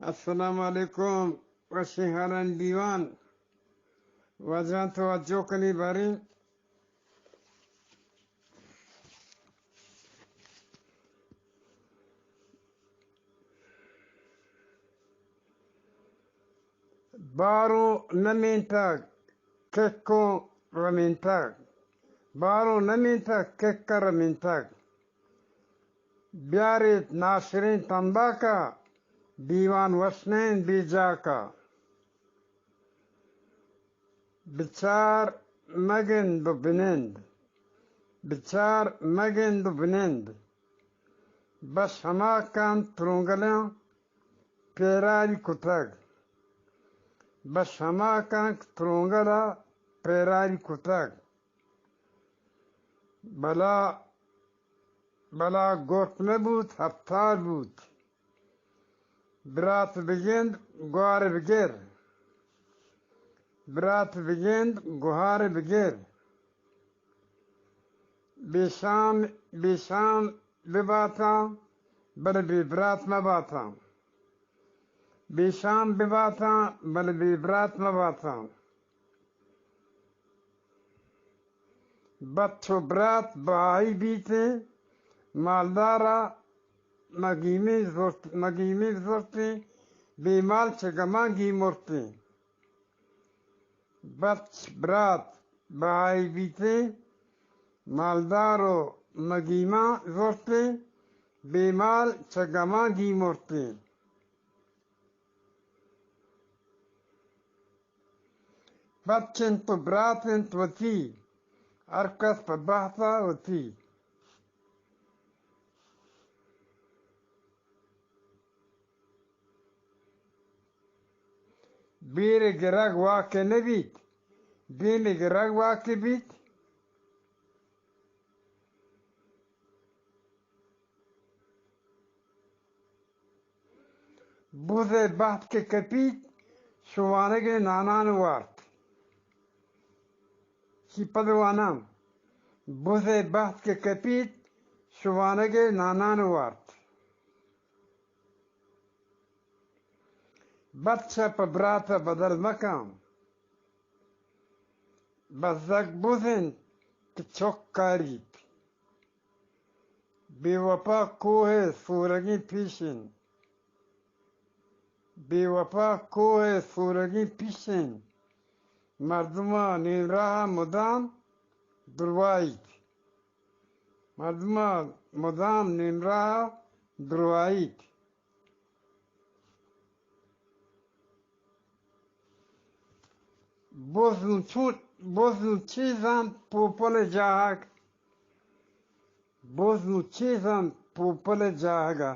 السلام علیکم، وشیں حالانی دیوان، واجہاں توجہ کنی باریں۔ بارو نمینتگ، ککو رمینتگ۔ بارو نمینتگ، ککا رمینتگ۔ بیاریت ناشریں تمباکا، دیوان وشنین بی جاکا۔ بچار مگند و بنند، بچار مگند و بنند۔ بش ہما کن ترونگلاں پیراری کتگ۔ بش ہما کن کہ ترونگل ء پیراری کتگ۔ بلا، بلا گرک نہ بوت، ہپتار بوت۔ برات بگند، گوار بگر۔ برات بگند، گوہار بگر۔ بے شام، بے شام بباتاں، بلے بے برات مباتاں۔ بے شام بباتاں، بلے بے برات مباتاں۔ بچ و برات بہائی بیتیں، مالدارا مگیمیں زرت، مگیمیں زرتیں، بے مال چہ گماں گیمرتیں۔ بچ برات بہائی بیتیں، مالدار و مگیماں زرتیں، بے مال چہ گماں گیمرتیں۔ بچ انت و برات انت وتی، ہر کس پہ بہتا وتی۔ بیر گرگ واکہ نہ بیت، دیم گرگ واکہ بیت۔ بز ء بہت کہ کپیت، شوانگ ء نانان وارت۔ چی پد واناں؟ بز ء بہت کہ کپیت، شوانگ ء نانان وارت۔ بچ ء پہ برات ء بدل مکن۔ بزگ بز انت کہ چک کاریت۔ بے وپا کوہ ء سورگیں پیش انت۔ بے وپا کوہ ء سورگیں پیش انت۔ مردماں نیم راہ ء مدام دروائیت۔ مردماں مدام نیم راہ ء دروائیت۔ بز نوں چو، بز نوں چی زانت پوپل ء جاہگ؟ بز نوں چی زانت پوپل ء جاہگ ء؟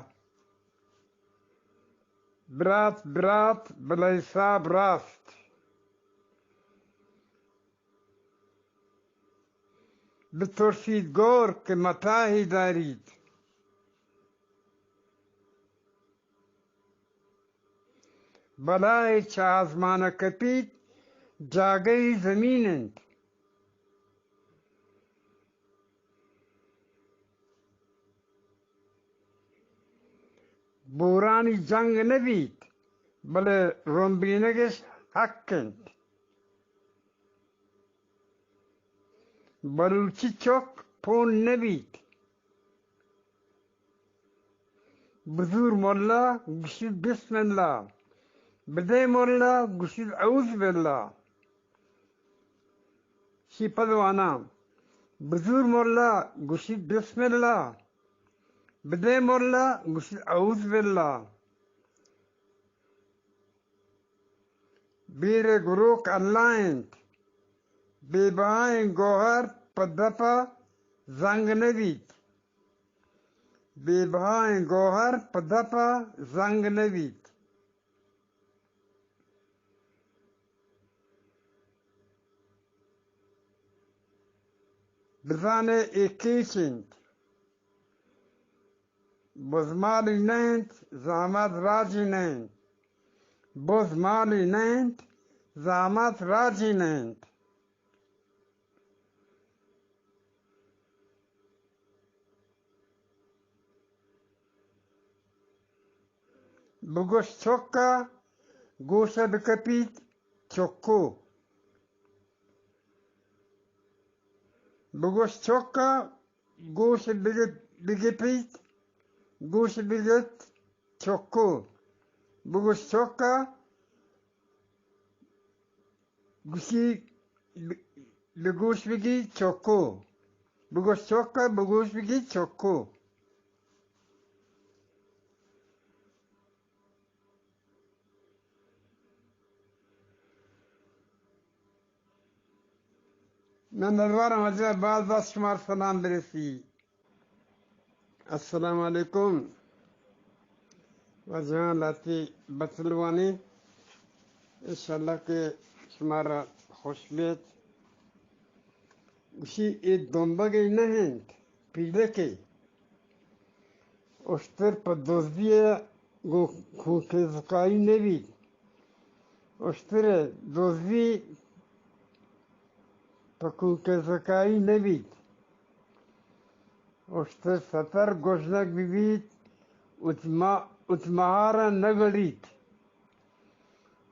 برات، برات، بلے حساب راست۔ بترسیت گور کہ متاہی داریت۔ بلائے چہ آزمان ء کپیت، جاگہی زمین انت۔ بورانی جنگ نہ بیت، بلے رمبینگش حق انت۔ بلوچی چک پون نہ بیت۔ بزور ملا گوشیت بسم اللہ، بدے ملا گوشیت اعوذ باللہ۔ شی پد واناں، بزور ملا گوشیت بسم اللہ، بدے ملا گوشیت اعوذ باللہ۔ بیر ء گروک اللہ انت۔ بے بہائیں گوہر پہ دپ ء زنگ نہ بیت۔ بے بہائیں گوہر پہ دپ ء زنگ نہ بیت۔ بزانے اے کیچ انت۔ بز مالی نہ انت، زامات راجی نہ انت۔ بز مالی نہ انت، زامات راجی نہ انت۔ بگوش چک ءَ گوش ءَ بکپیت چکو۔ بگوش چک ءَ گوش بگ-، بگپیت، گوش بگت چکو۔ بگوش چک ءَ گوشی ب-، بگوش بگی چکو۔ بگوش چک ءَ بگوش بگی چکو۔ من نزانم، واجہ، باز باز شمار سلام برسی۔ السلام علیکم۔ واجہاں لہتے بتلوانی، انشاءاللہ کہ شمارا خوش بیت۔ گوشی اے دمبگے نہ انت، پیلکے۔ اشتر پہ دزی ءَ گوں کوکیں زکائی نہ بیت۔ اشتر ءِ دزی پہ کوکیں زکائی نہ بیت۔ اشتر ستر گژنگ بہ بیت، وتی ما-، وتی مہار ءَ نہ گڑیت۔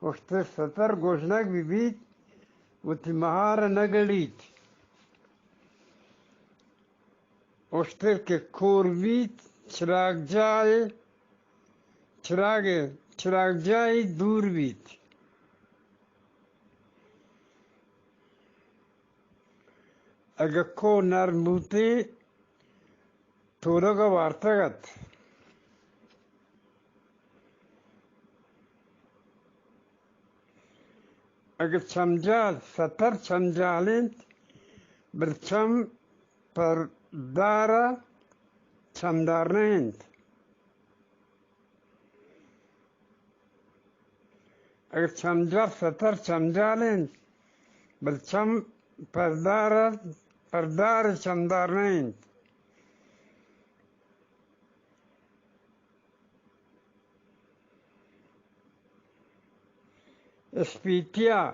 اشتر ستر گژنگ بہ بیت، وتی مہار ءَ نہ گڑیت۔ اشتر کہ کور بیت، چراگ جاہ ءَ، چراگ، چراگ جاہ ءَ دور بیت۔ اگہ کوہ نرم بوتیں، تولگ ءَ وارتگ ات۔ اگہ چمجال، ستر چمجال انت، بلے چم پر دار ءَ چمدار نہ انت۔ اگہ چمجال، ستر چمجال انت، بلے چم پردار، پردار چمدار نہ انت۔ اسپیتیا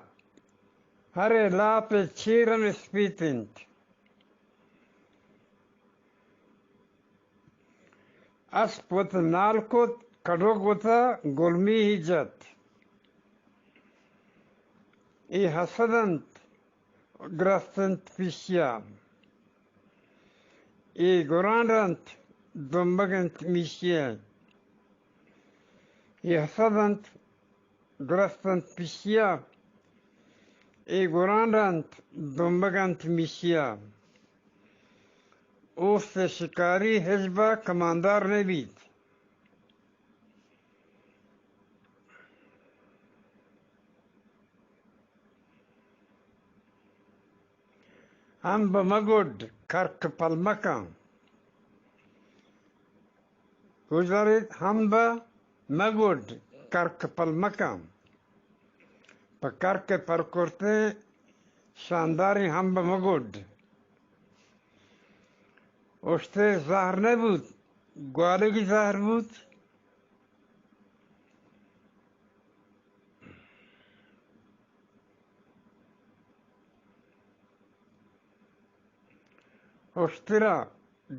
ہر لاپ چیرم اسپیت انت۔ اسپ وت نال کت، کڈوک وت گلمی ہی جت۔ اے حسد انت، گرست انت پیشیا۔ اے گرانڈ انت، دمبگ انت میشیا۔ اے حسد انت، گرست انت پیشیا۔ اے گرانڈ انت، دمبگ انت میشیا۔ اوست شکاری ہچبر کماندار نہ بیت۔ ہمب مگڈ، کرک پل مکن۔ گوشداریت، ہمب مگڈ، کرک پل مکن۔ پہ کرک پر کرتیں شانداریں ہمب مگڈ۔ اشتر زہر نہ بوت، گوالگی زہر بوت۔ اشترا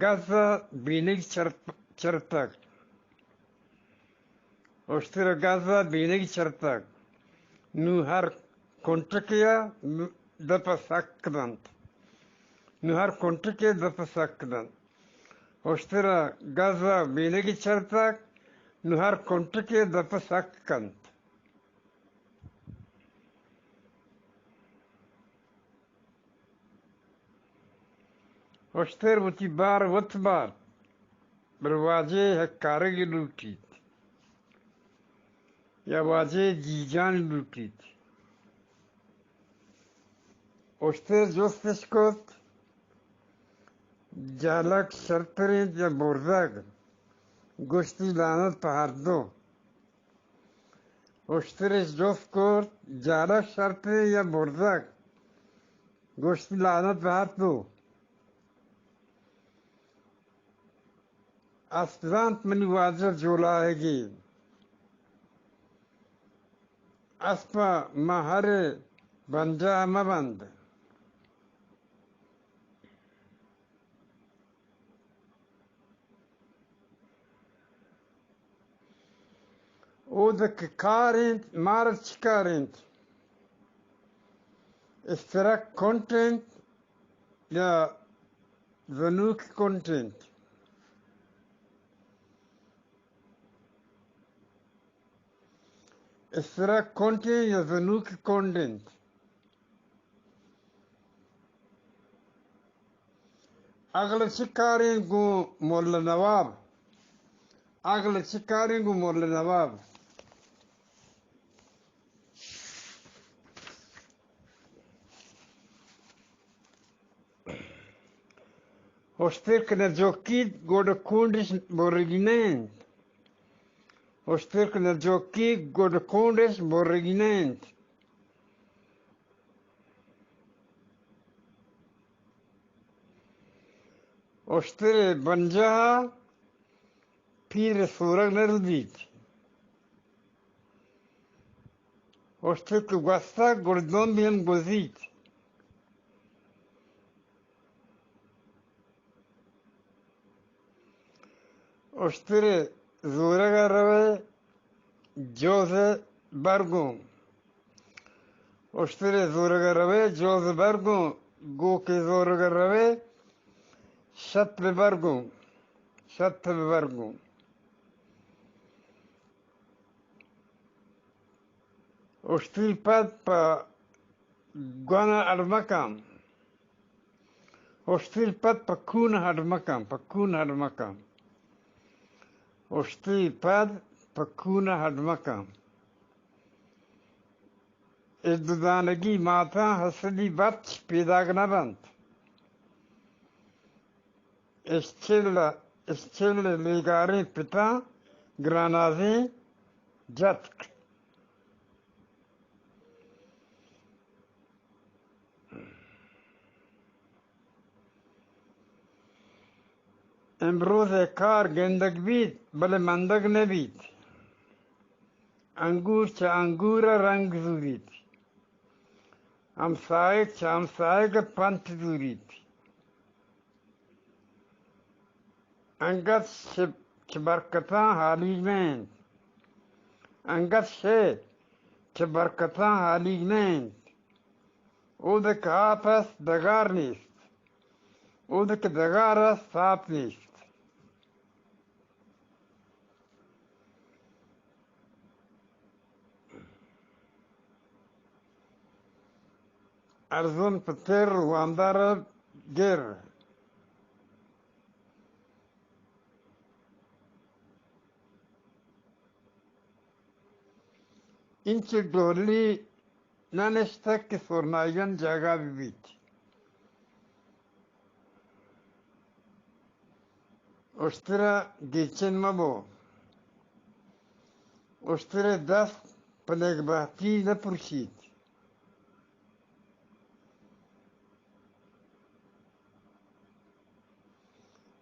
گز ءَ بینگ چرت-، چرتگ۔ اشترا گز ءَ بینگ چرتگ۔ نوں ہر کنٹکے ءَ دپ ءَ سک دنت۔ نوں ہر کنٹکے دپ ءَ سک دنت۔ اشترا گز ءَ بینگ چرتگ۔ نوں ہر کنٹکے دپ ءَ سک کنت۔ اشتر وتی بار وت بارت، بلے واجہ ءِ ہکارگی لوٹیت یا واجہ ءِ جیجانی لوٹیت۔ اشتر جستش کت، جالگ شرتر انت یا برزگ؟ گوشتی، لعنت پہ ہر دو۔ اشترش جست کرت، جالگ شرتر یا برزگ؟ گوشتی، لعنت بہ ہر دو۔ اسپ زانت منی واجہ جولاہگی، اسپ ءَ ماں ہر بنجاہ مہ بند۔ اود کہ کار انت، مارا چی کار انت؟ استرک کنٹ انت یا زنوک کنٹ انت؟ استرک کنٹ انت یا زنوک کنٹ انت؟ عقل چی کار انت گوں ملا نواب؟ عقل چی کار انت گوں ملا نواب؟ اشتر کہ نہ جوکیت گڈ کونڈش برگی نہ انت۔ اشتر کہ نہ جوکیت گڈ کونڈش برگی نہ انت۔ اشتر بنجاہ ءَ پیر سورگ نہ رودیت۔ اشتر کہ گوستگ گڑا دمبی ہم گوزیت۔ اشتر زورگ ءَ روئے جوز ءِ برگوں۔ اشتر زورگ ءَ روئے جوز ءِ برگوں۔ گوکے زورگ ءَ روئے شت بہ برگوں۔ شت بہ برگوں۔ اشتری پد پہ گون ءَ اڈ مکن۔ اشتری پد پہ کون ءَ اڈ مکن، پہ کون ءَ اڈ مکن۔ اشتری پد پہ کون ءَ اڈ مکن۔ اے دو دانگی ماتاں حسدی بچ پیداگ نہ بنت۔ اشچل، اشچل لیگاریں پتاں گرانازیں جتک۔ امروز ءِ کار گندگ بیت، بلے مندگ نہ بیت۔ انگور چہ انگور ءَ رنگ زوریت۔ ہمساہگ چہ ہمساہگ ءَ پنت زوریت۔ انگت چہ، چہ برکتاں حالیگ نہ انت۔ انگت شے چہ برکتاں حالیگ نہ انت۔ اود کہ آپ است، ڈگار نیست۔ اود کہ ڈگار است، آپ نیست۔ ارزن پہ تر، وامدار ءَ گر۔ انچو ڈولی نہ نشتگ کہ سرنائیگان جاگہ بہ بیت۔ اشتر ءَ گیچن مہ بو۔ اشتر ءِ دست پہ نیکبہتی نہ پرشیت۔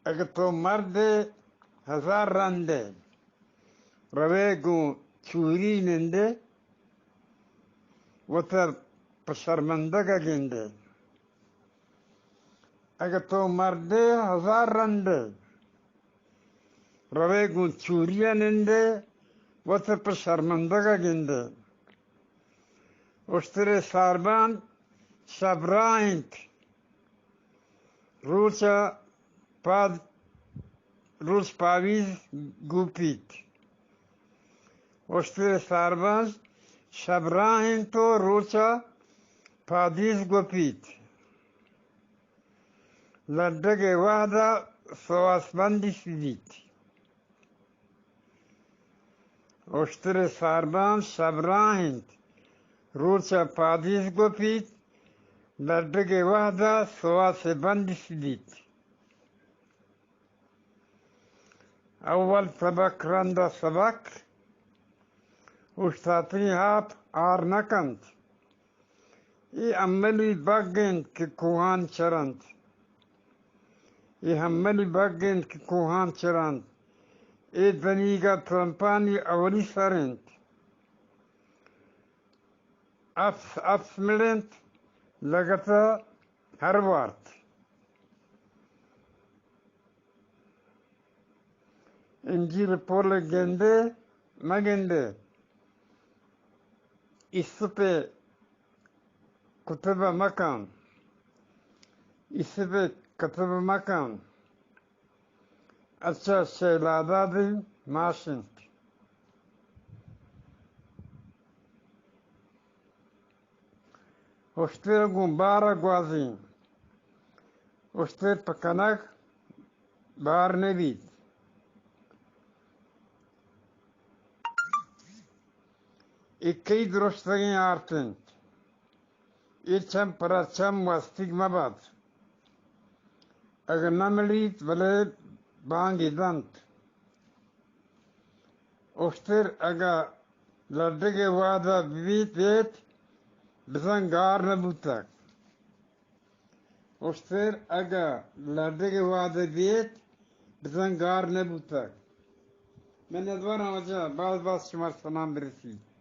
اگہ تو مرد ئے ہزار رند ئے، روئے گوں چوری نندے، وت ءَ پہ شرمندگ ءَ گندے۔ اگہ تو مرد ئے ہزار رند ئے، روئے گوں چوری ءَ نندے، وت ءَ پہ شرمندگ ءَ گندے۔ اشتر ءِ ساربان شبراہ انت، روچ ءَ پاد، روچ پاویز گوپیت۔ اشتر ءِ ساربان شبراہ انت ءُ روچ ءَ پادیز گوپیت۔ لڈگ ءِ وہد ءَ سواس بندی سدیت۔ اشتر ءِ ساربان شبراہ انت، روچ ءَ پادیز گوپیت۔ لڈگ ءِ وہد ءَ سواس ءِ بندی سدیت۔ اول تبک رند ءَ سبک، اوشتاتگیں آپ آر نہ کنت۔ اے ہملی بگ انت کہ کوہان چرنت۔ اے ہملی بگ انت کہ کوہان چرنت۔ اے دنیگا ترمپانی اولی سر انت۔ اپس، اپس مڑ انت، لگت ءَ ہر وارت۔ انجیر پل گندے مہ گندے، ایسپ ءِ کتب ءَ مکن، ایسپ ءِ کتب ءَ مکن، اچ ءَ شیلادادیں ماش اِنت۔ اشتر گوں بار ءَ گوازیں، اشتر پہ کنگ بار نہ بیت۔ اے کئی درستگیں آرت اِنت؟ اے چم پرا چم وستیگ مہ بات۔ اگاں نہ ملیت، بلے بانگے دنت۔ اشتر اگاں لڈگ ءِ وہد ءَ ببیت بیت، بزاں گار نہ بوتگ۔ اشتر اگاں لڈگ ءِ وہد ءَ بیت، بزاں گار نہ بوتگ۔ منتواراں واجہ، باز باز شمارا سلام برسیت۔